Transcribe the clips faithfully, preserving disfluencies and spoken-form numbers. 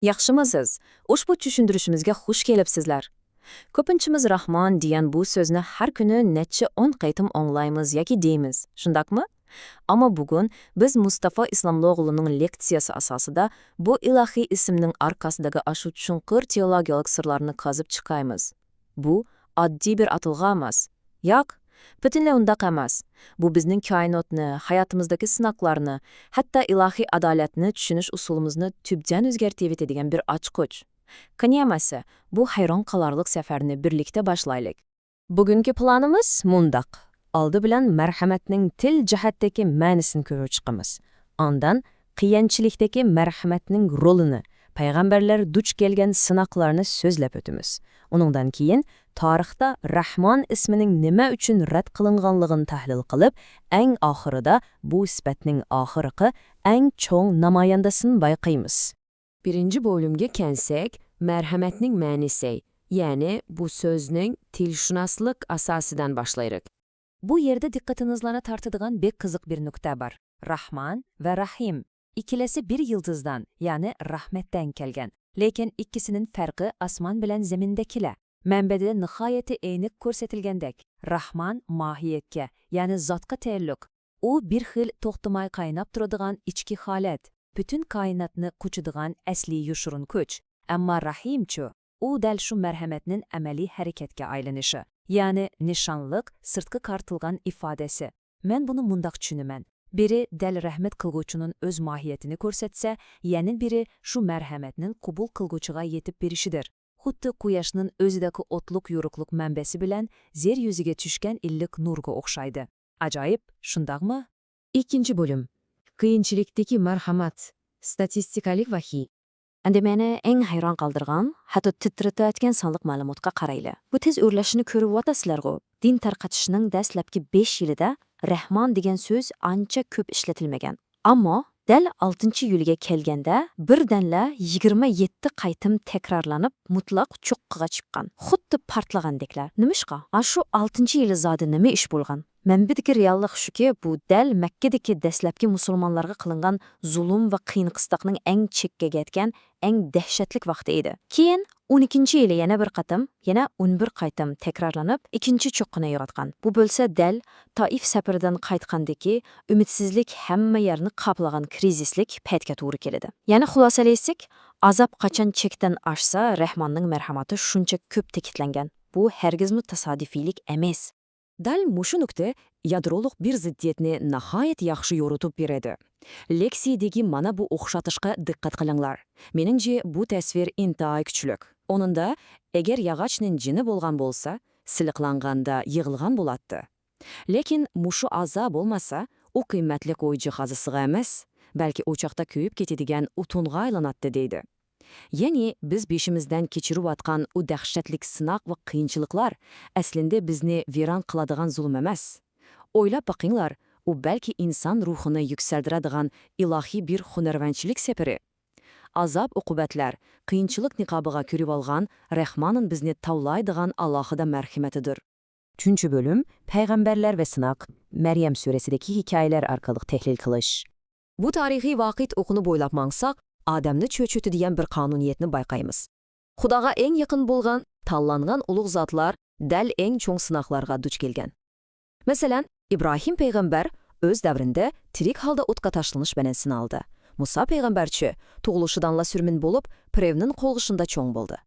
ياخشىمۇسىز؟ ئۇشبۇ چۈشەندۈرۈشىمىزگە خۇش كېلىپسىزلەر. كۆپىنچىمىز راھمان دېگەن بۇ سۆزنى ھەر كۈنى نەچچە ئون قېتىم ئاڭلايمىز ياكى دەيمىز، شۇنداقمۇ؟ ئەمما بۈگۈن بىز مۇستافا ئىسلاملىئوغلۇنىڭ لېكسىيەسى ئاساسىدا بۇ ئىلاھىي ئىسىمنىڭ ئارقىسىدىكى ئاشۇ چوڭقۇر تېئولوگىيەلىك سىرلارنى قازىپ چىقايمىز. بۇ ئاددىي بىر ئاتالغۇ ئەمەس. ياق، پۈتۈنلەي ئۇنداق ئەمەس. بۇ بىزنىڭ كائىناتنى، ھاياتىمىزدىكى سىناقلارنى، ھەتتا ئىلاھىي ئادالەتنى چۈشىنىش ئۇسۇلىمىزنى تۈپتىن ئۆزگەرتىۋېتىدىگەن بىر ئاچقۇچ. قېنى ئەمىسە، بۇ ھەيران قالارلىق سەپەرنى بىرلىكتە باشلايلىق. بۈگۈنكى پىلانىمىز مۇنداق. ئالدى بىلەن مەرھەمەتنىڭ تىل جەھەتتىكى مەنىسىنى كۆرۈپ چىقىمىز. ئاندىن قىيىنچىلىكتىكى مەرھەمەتنىڭ رولىنى، پەيغەمبەرلەر دۇچ كەلگەن سىناقلارنى سۆزلەپ ئۆتىمىز. ئۇنىڭدىن كېيىن تارىختا رەھمان ئىسمىنىڭ نېمە ئۈچۈن رەت قىلىنغانلىقىنى تەھلىل قىلىپ، ئەڭ ئاخىرىدا بۇ سۈپەتنىڭ ئاخىرقى، ئەڭ چوڭ نامايەندىسىنى بايقايمىز. بىرىنچى بۆلۈمگە كەلسەك، مەرھەمەتنىڭ مەنىسى، يەنى بۇ سۆزنىڭ تىلشۇناسلىق ئاساسىدىن باشلايلىق. بۇ يەردە دىققىتىڭىزلارنى تارتىدىغان بەك قىزىق بىر نۇقتا بار. راھمان ۋە راھىم ئىككىلىسى بىر يىلتىزدىن، يەنى رەھمەتتىن كەلگەن. لېكىن ئىككىسىنىڭ پەرقى ئاسمان بىلەن زېمىندەكىلا. مەنبەدە ناھايىتى ئېنىق كۆرسىتىلگەندەك، راھمان ماھىيەتكە، يەنى زاتقا تەئەللۇق. ئۇ بىر خىل توختىماي قايناپ تۇرىدىغان ئىچكى ھالەت، پۈتۈن كائىناتنى قۇچىدىغان ئەسلىي يوشۇرۇن كۈچ. ئەمما راھىمچۇ؟ ئۇ دەل شۇ مەرھەمەتنىڭ ئەمەلىي ھەرىكەتكە ئايلىنىشى، يەنى نىشانلىق، سىرتقا قارىتىلغان ئىپادىسى. مەن بۇنى مۇنداق چۈشىنىمەن. بىرى دەل رەھمەت قىلغۇچىنىڭ ئۆز ماھىيىتىنى كۆرسەتسە، يەنە بىرى شۇ مەرھەمەتنىڭ قوبۇل قىلغۇچىغا يېتىپ بېرىشىدۇر. خۇددى قۇياشنىڭ ئۆزىدىكى ئوتلۇق يورۇقلۇق مەنبەسى بىلەن يەر يۈزىگە چۈشكەن ئىللىق نۇرغا ئوخشايدۇ. ئاجايىپ، شۇنداقمۇ؟ ئىككىنچى بۆلۈم. قىيىنچىلىقتىكى مەرھەمەت. ستاتىستىكالىق ۋەھىي. ئەمدى مېنى ئەڭ ھەيران قالدۇرغان، ھەتتا تىترىتىۋەتكەن سانلىق مەلۇماتقا قارايلى. بۇ تېز ئۆرلەشنى كۆرۈۋاتىسىلەرغۇ؟ دىن تارقىتىشنىڭ دەسلەپكى بەش يىلىدا رەھمان دېگەن سۆز ئانچە كۆپ ئىشلىتىلمىگەن. ئەمما دەل ئالتىنچى يىلىگە كەلگەندە بىردەنلا يىگىرمە يەتتە قېتىم تەكرارلىنىپ، مۇتلەق چوققىغا چىققان. خۇددى پارتلىغاندەكلا. نېمىشقا؟ ئاشۇ ئالتىنچى يىلى زادى نېمە ئىش بولغان؟ مەنبىدىكى رېئاللىق شۇكى، بۇ دەل مەككىدىكى دەسلەپكى مۇسۇلمانلارغا قىلىنغان زۇلۇم ۋە قىيىن-قىستاقنىڭ ئەڭ چەككىگە يەتكەن، ئەڭ دەھشەتلىك ۋاقتى ئىدى. كېيىن ئون ئىككىنچى يىلى يەنە بىر قېتىم، يەنە ئون بىر قېتىم تەكرارلىنىپ، ئىككىنچى چوققىنى يوقاتقان. بۇ بولسا دەل تائىف سەپىرىدىن قايتقاندىكى ئۈمىدسىزلىك ھەممە يەرنى قاپلىغان كىرىزىسلىك پەيتكە توغرا كېلىدۇ. يەنى خۇلاسىلىۋەتسەك، ئازاب قاچان چەكتىن ئاشسا، رەھماننىڭ مەرھەمىتى شۇنچە كۆپ تەكىتلەنگەن. بۇ ھەرگىزمۇ تاسادىپىيلىك ئەمەس. دەل مۇشۇ نۇقتا يادرولۇق بىر زىددىيەتنى ناھايىتى ياخشى يورۇتۇپ بېرىدۇ. لېكسىيەدىكى مانا بۇ ئوخشىتىشقا دىققەت قىلىڭلار. مېنىڭچە، بۇ تەسۋىر ئىنتايىن كۈچلۈك. ئۇنىڭدا، ئەگەر ياغاچنىڭ جېنى بولغان بولسا، سىلىقلانغاندا يىغلىغان بولاتتى. لېكىن مۇشۇ ئەزا بولمىسا، ئۇ قىممەتلىك ئوي جاھازىسىغا ئەمەس، بەلكى ئوچاقتا كۆيۈپ كېتىدىغان ئوتۇنغا ئايلىناتتى، دەيدۇ. يەنى بىز بېشىمىزدىن كەچۈرۈۋاتقان ئۇ دەھشەتلىك سىناق ۋە قىيىنچىلىقلار ئەسلىندە بىزنى ۋەيران قىلىدىغان زۇلۇم ئەمەس. ئويلاپ بېقىڭلار، ئۇ بەلكى ئىنسان روھىنى يۈكسەلدۈرىدىغان ئىلاھىي بىر ھۈنەرۋەنچىلىك سەپىرى. ئازاب-ئوقۇبەتلەر، قىيىنچىلىق نىقابىغا كىرىۋالغان رەھمانىڭ بىزنى تاۋلايدىغان ئالاھىدە مەرھىمىتىدۇر. ئۈچىنچى بۆلۈم، پەيغەمبەرلەر ۋە سىناق، مەريەم سۈرىسىدىكى ھېكايىلەر ئارقىلىق تەھلىل قىلىش. بۇ تارىخىي ۋاقىت ئوقىنى بويلاپ ماڭساق، ئادەمنى چۆچۈتىدىغان بىر قانۇنىيەتنى بايقايمىز. خۇداغا ئەڭ يېقىن بولغان، تاللانغان ئۇلۇغ زاتلار دەل ئەڭ چوڭ سىناقلارغا دۇچ كەلگەن. مەسىلەن، ئىبراھىم پەيغەمبەر ئۆز دەۋرىدە تىرىك ھالدا ئوتقا تاشلىنىش بىلەن سىنالدى. مۇسا پەيغەمبەرچۇ تۇغۇلۇشىدانلا سۈرمىن بولۇپ، پىرئەۋننىڭ قولغا چوڭ بولدى.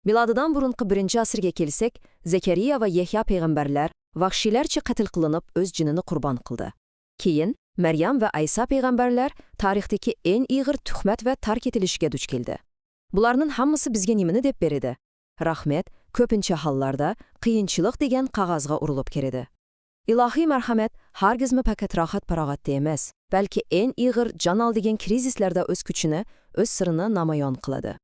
مىلادىدىن بۇرۇنقى بىرىنچى ئەسىرگە كەلسەك، زەكەرىيا ۋە يەھيا پەيغەمبەرلەر ۋەھشىيلەرچە قەتل قىلىنىپ، ئۆز جېنىنى قۇربان قىلدى. كېيىن مەريەم ۋە ئەيسا پەيغەمبەرلەر تارىختىكى ئەڭ ئېغىر تۆھمەت ۋە تارك ئېتىلىشكە دۇچ كەلدى. بۇلارنىڭ ھەممىسى بىزگە نېمىنى دەپ بېرىدۇ؟ رەھمەت كۆپىنچە ھاللاردا قىيىنچىلىق دېگەن قەغەزگە ئۇرۇلۇپ كىرىدۇ. ئىلاھىي مەرھەمەت ھەرگىزمۇ پەقەت راھەت-پاراغەتتە ئەمەس، بەلكى ئەڭ ئېغىر جان ئالىدىغان كىرىزىسلاردا ئۆز كۈچىنى، ئۆز سىرىنى نامايان قىلىدۇ.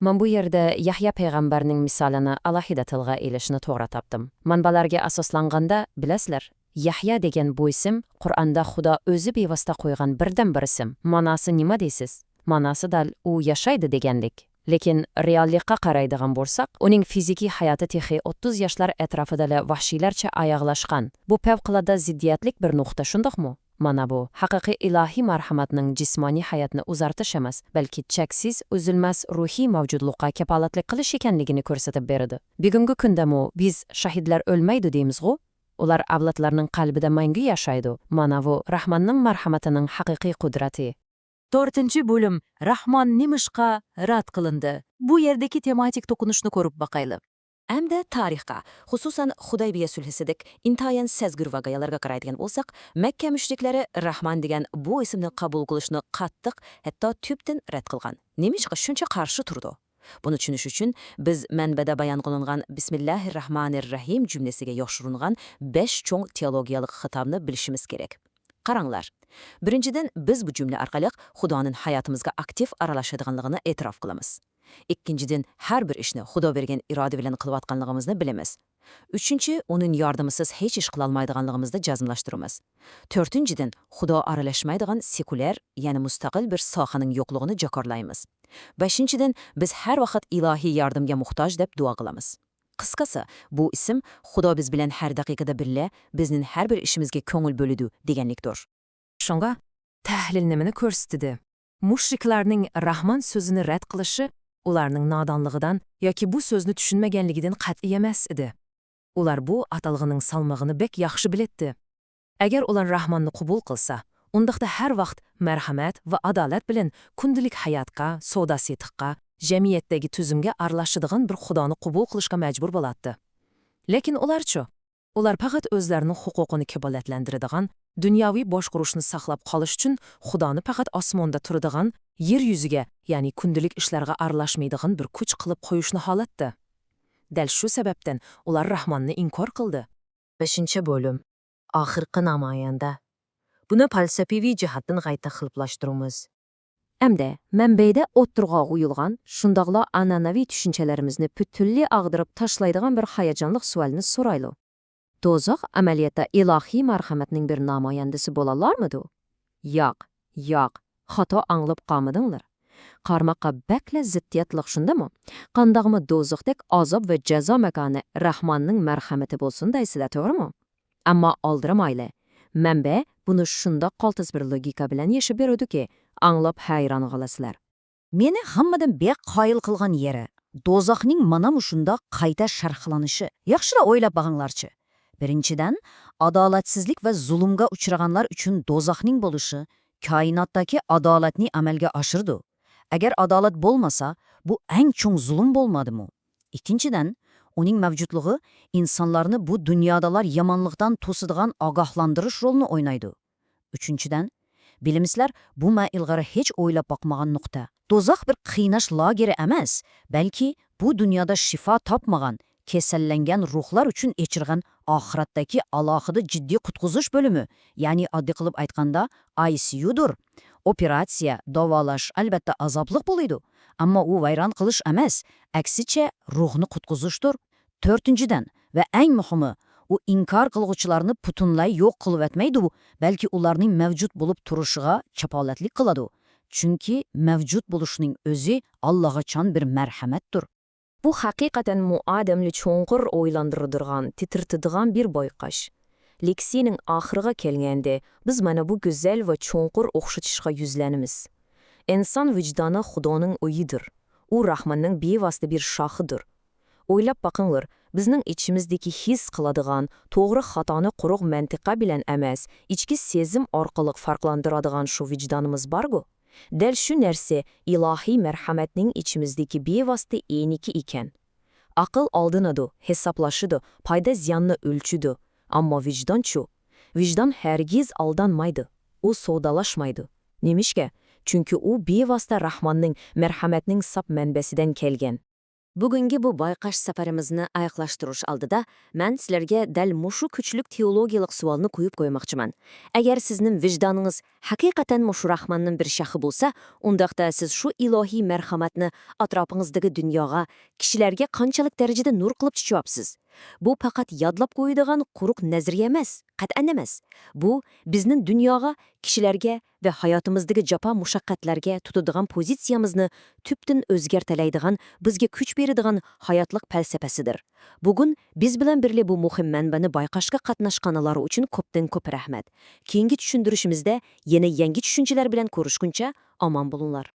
مەن بۇ يەردە يەھيا پەيغەمبەرنىڭ مىسالىنى ئالاھىدە تىلغا ئېلىشنى توغرا تاپتىم. مەنبەلەرگە ئاساسلانغاندا، بىلەسىلەر، يەھيا دېگەن بۇ ئىسىم قۇرئاندا خۇدا ئۆزى بىۋاسىتە قويغان بىردىنبىر ئىسىم. ماناسى نېمە دەيسىز؟ ماناسى دەل ئۇ ياشايدۇ دېگەنلىك. لېكىن رېئاللىققا قارايدىغان بولساق، ئۇنىڭ فىزىكىي ھاياتى تېخى ئوتتۇز ياشلار ئەتراپىدىلا ۋەھشىيلەرچە ئاياغلاشقان. بۇ پەۋقۇلئاددە زىددىيەتلىك بىر نۇقتا، شۇنداقمۇ؟ مانا بۇ، ھەقىقىي ئىلاھىي مەرھەمەتنىڭ جىسمانىي ھاياتنى ئۇزارتىش ئەمەس، بەلكى چەكسىز، ئۈزۈلمەس روھىي مەۋجۇتلۇققا كاپالەتلىك قىلىش ئىكەنلىكىنى كۆرسىتىپ بېرىدۇ. بۈگۈنكى كۈندىمۇ بىز شەھىدلەر ئۆلمەيدۇ دەيمىزغۇ؟ ئۇلار ئەۋلادلارنىڭ قەلبىدە مەڭگۈ ياشايدۇ. مانا بۇ، رەھماننىڭ مەرھەمىتىنىڭ ھەقىقىي قۇدرىتى. تۆتىنچى بۆلۈم، رەھمان نېمىشقا رەت قىلىندى؟ بۇ يەردىكى تېماتىك توقۇنۇشنى كۆرۈپ باقايلى. ئەمدى تارىخقا، خۇسۇسەن، خۇدەيبىيە سۈلھىسىدەك ئىنتايىن سەزگۈر ۋەقەلەرگە قارايدىغان بولساق، مەككە مۈشرىكلىرى رەھمان دېگەن بۇ ئىسىمنى قوبۇل قىلىشنى قاتتىق، ھەتتا تۈپتىن رەت قىلغان. نېمىشقا شۇنچە قارشى تۇرىدۇ؟ بۇنى چۈشىنىش ئۈچۈن بىز مەنبەدە بايان قىلىنغان بىسمىللاھىررەھمانىررەھىم جۈملىسىگە يوشۇرۇنغان بەش چوڭ تېئولوگىيەلىك خىتابنى بىلىشىمىز كېرەك. قاراڭلار، بىرىنچىدىن، بىز بۇ جۈملە ئارقىلىق خۇدانىڭ ھاياتىمىزغا ئاكتىپ ئارىلىشىدىغانلىقىنى ئېتىراپ قىلىمىز. ئىككىنچىدىن، ھەر بىر ئىشنى خۇدا بەرگەن ئىرادە بىلەن قىلىۋاتقانلىقىمىزنى بىلىمىز. ئۈچىنچى، ئۇنىڭ ياردىمىسىز ھېچ ئىش قىلالمايدىغانلىقىمىزنى جەزملەشتۈرىمىز. تۆتىنچىدىن، خۇدا ئارىلاشمايدىغان سېكۇلار، يەنى مۇستەقىل بىر ساھەنىڭ يوقلۇقىنى جاكارلايمىز. بەشىنچىدىن، بىز ھەر ۋاقىت ئىلاھىي ياردەمگە موھتاج دەپ دۇئا قىلىمىز. قىسقىسى، بۇ ئىسىم خۇدا بىز بىلەن ھەر دەقىقىدە بىللە، بىزنىڭ ھەر بىر ئىشىمىزغا كۆڭۈل بۆلىدۇ دېگەنلىكتۇر. شۇڭا، تەھلىل نېمىنى كۆرسىتىدۇ؟ مۇشرىكلارنىڭ رەھمان سۆزىنى رەت قىلىشى ئۇلارنىڭ نادانلىقىدىن ياكى بۇ سۆزنى چۈشەنمىگەنلىكىدىن قەتئىي ئەمەس ئىدى. ئۇلار بۇ ئاتالغۇنىڭ سالمىقىنى بەك ياخشى بىلەتتى. ئەگەر ئۇلار رەھماننى قوبۇل قىلسا، ئۇنداقتا ھەر ۋاقىت مەرھەمەت ۋە ئادالەت بىلەن كۈندىلىك ھاياتقا، سودا-سېتىققا، جەمئىيەتتىكى تۈزۈمگە ئارىلىشىدىغان بىر خۇدانى قوبۇل قىلىشقا مەجبۇر بولاتتى. لېكىن ئۇلارچۇ؟ ئۇلار پەقەت ئۆزلەرنىڭ ھوقۇقىنى كاپالەتلەندۈرىدىغان دۇنياۋى باشقۇرۇشنى ساقلاپ قالىش ئۈچۈن خۇدانى پەقەت ئاسماندا تۇرىدىغان يەر يۈزىگە، يەنى كۈندىلىك ئىشلارغا ئارىلاشمايدىغان بىر كۈچ قىلىپ قويۇشنى خالاتتى. دەل شۇ سەۋەبتىن ئۇلار رەھماننى ئىنكار قىلدى. بەشىنچى بۆلۈم. ئاخىرقى نامايەندە. بۇنى پەلسەپىۋى جەھەتتىن قايتا قېلىپلاشتۇرىمىز. ئەمدى مەنبەدە ئوتتۇرىغا قويۇلغان، شۇنداقلا ئەنئەنىۋى چۈشەنچىلىرىمىزنى پۈتۈنلەي ئاغدۇرۇپ تاشلايدىغان بىر ھاياجانلىق سوئالنى سورايلى. دوزاخ ئەمەلىيەتتە ئىلاھىي مەرھەمەتنىڭ بىر نامايەندىسى بولالارمىدۇ؟ ياق، ياق، خاتا ئاڭلاپ قالمىدىڭلار. قارىماققا بەكلا زىددىيەتلىك، شۇندىمۇ؟ قانداقمۇ دوزاختەك ئازاب ۋە جازا ماكانى رەھماننىڭ مەرھەمىتى بولسۇن دەيسىلەر، توغرىمۇ؟ ئەمما ئالدىرىمايلى. مەنبە بۇنى شۇنداق قالتىس بىر لوگىكا بىلەن يېشىپ بېرىدۇكى، ئاڭلاپ ھەيران قالىسىلەر. مېنى ھەممىدىن بەك قايىل قىلغان يېرى، دوزاخنىڭ مانا مۇشۇنداق قايتا شەرھلىنىشى. ياخشىلا ئويلاپ باقىڭلارچۇ. بىرىنچىدىن، ئادالەتسىزلىك ۋە زۇلۇمغا ئۇچرىغانلار ئۈچۈن دوزاخنىڭ بولۇشى كائىناتتىكى ئادالەتنى ئەمەلگە ئاشۇرىدۇ. ئەگەر ئادالەت بولمىسا، بۇ ئەڭ چوڭ زۇلۇم بولمايدىمۇ؟ ئىككىنچىدىن، ئۇنىڭ مەۋجۇتلۇقى ئىنسانلارنى بۇ دۇنيادىلا يامانلىقتىن توسىدىغان ئاگاھلاندۇرۇش رولىنى ئوينايدۇ. ئۈچىنچىدىن، بىلىمسىلەر، بۇ مەن ئىلغار ھېچ ئويلاپ باقمىغان نۇقتا. دوزاخ بىر قىيناش لاگېرى ئەمەس، بەلكى بۇ دۇنيادا شىفا تاپمىغان، كېسەللەنگەن روھلار ئۈچۈن ئېچىلغان ئاخىرەتتىكى ئالاھىدە جىددىي قۇتقۇزۇش بۆلۈمى، يەنى ئاددىي قىلىپ ئېيتقاندا، ئاي سى يۇدۇر. ئوپېراتسىيە، داۋالاش، ئەلۋەتتە، ئازابلىق بولىدۇ، ئەمما ئۇ ۋەيران قىلىش ئەمەس، ئەكسىچە، روھنى قۇتقۇزۇشتۇر. تۆتىنچىدىن، ۋە ئەڭ مۇھىمى، ئۇ ئىنكار قىلغۇچىلارنى پۈتۈنلەي يوق قىلىۋەتمەيدۇ، بەلكى ئۇلارنىڭ مەۋجۇت بولۇپ تۇرۇشىغا كاپالەتلىك قىلىدۇ. چۈنكى مەۋجۇت بولۇشنىڭ ئۆزى ئاللىقاچان بىر مەرھەمەتتۇر. بۇ ھەقىقەتەنمۇ ئادەمنى چوڭقۇر ئويلاندۇرىدىغان، تىترىتىدىغان بىر بايقاش. لېكسىيەنىڭ ئاخىرىغا كەلگەندە، بىز مانا بۇ گۈزەل ۋە چوڭقۇر ئوخشىتىشقا يۈزلىنىمىز. ئىنسان ۋىجدانى خۇدانىڭ ئۆيىدۇر. ئۇ رەھماننىڭ بىۋاسىتە بىر شاخىدۇر. ئويلاپ باقىڭلار، بىزنىڭ ئىچىمىزدىكى ھېس قىلىدىغان، توغرا خاتانى قۇرۇق مەنتىقە بىلەن ئەمەس، ئىچكى سېزىم ئارقىلىق پەرقلەندۈرىدىغان شۇ ۋىجدانىمىز بارغۇ؟ دەل شۇ نەرسە ئىلاھىي مەرھەمەتنىڭ ئىچىمىزدىكى بىۋاسىتە ئەينىكى ئىكەن. ئەقىل ئالدىنىدۇ، ھېسابلىشىدۇ، پايدا زىياننى ئۆلچىدۇ. ئەمما ۋىجدانچۇ؟ ۋىجدان ھەرگىز ئالدانمايدۇ. ئۇ سودالاشمايدۇ. نېمىشقا؟ چۈنكى ئۇ بىۋاسىتە رەھماننىڭ مەرھەمەتنىڭ ساپ مەنبەسىدىن كەلگەن. بۈگۈنكى بۇ بايقاش سەپىرىمىزنى ئاياغلاشتۇرۇش ئالدىدا، مەن سىلەرگە دەل مۇشۇ كۈچلۈك تېئولوگىيەلىك سوئالنى قويۇپ قويماقچىمەن. ئەگەر سىزنىڭ ۋىجدانىڭىز ھەقىقەتەن مۇشۇ رەھماننىڭ بىر شاخى بولسا، ئۇنداقتا سىز شۇ ئىلاھىي مەرھەمەتنى ئەتراپىڭىزدىكى دۇنياغا، كىشىلەرگە قانچىلىك دەرىجىدە نۇر قىلىپ چۈشۈۋاپسىز؟ بۇ پەقەت يادلاپ قويىدىغان قۇرۇق نەزەرىيە ئەمەس، قەتئەن ئەمەس. بۇ بىزنىڭ دۇنياغا، كىشىلەرگە ۋە ھاياتىمىزدىكى جاپا-مۇشەققەتلەرگە تۇتىدىغان پوزىتسىيەمىزنى تۈپتىن ئۆزگەرتەلەيدىغان، بىزگە كۈچ بېرىدىغان ھاياتلىق پەلسەپىسىدۇر. بۈگۈن بىز بىلەن بىرلە بۇ مۇھىم مەنبەنى بايقاشقا قاتناشقانلار ئۈچۈن كۆپتىن كۆپ رەھمەت. كېيىنكى چۈشەندۈرۈشىمىزدە يەنە يېڭى چۈشەنچىلەر بىلەن كۆرۈشكۈنچە ئامان بولۇڭلار.